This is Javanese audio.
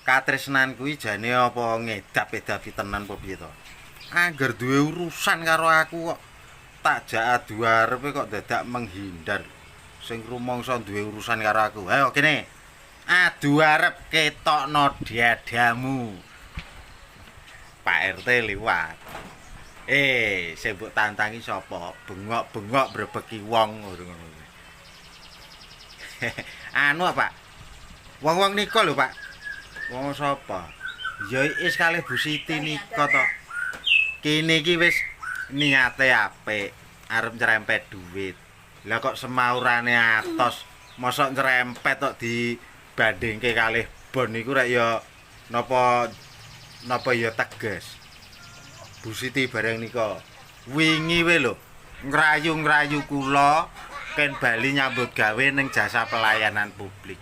Katresnan kuwi jane apa ngedap-edapi tenan apa piye to? Angger duwe urusan karo aku kok tak jak adu arepe kok dadak menghindar. Sing rumangsa duwe urusan karo aku. Ayo kene. Adu arep ketokno dadamu. Pak RT liwat. Eh, sing mbok tantangi sapa? Bengok-bengok brebeki wong ngono. Anu, Pak. Wong-wong nika lho, Pak. Wong sapa? Ya is kalih Bu Siti nika to. Kene iki wis niate apik, arep nyerempet duit. Lah kok semaurane atos, mosok nyerempet kok dibandingke kalih bon iku rek ya napa napa ya teges. Bu Siti bareng nika. Wingi we lho, ngrayu-ngrayu kula ken bali nyambut gawe ning jasa pelayanan publik.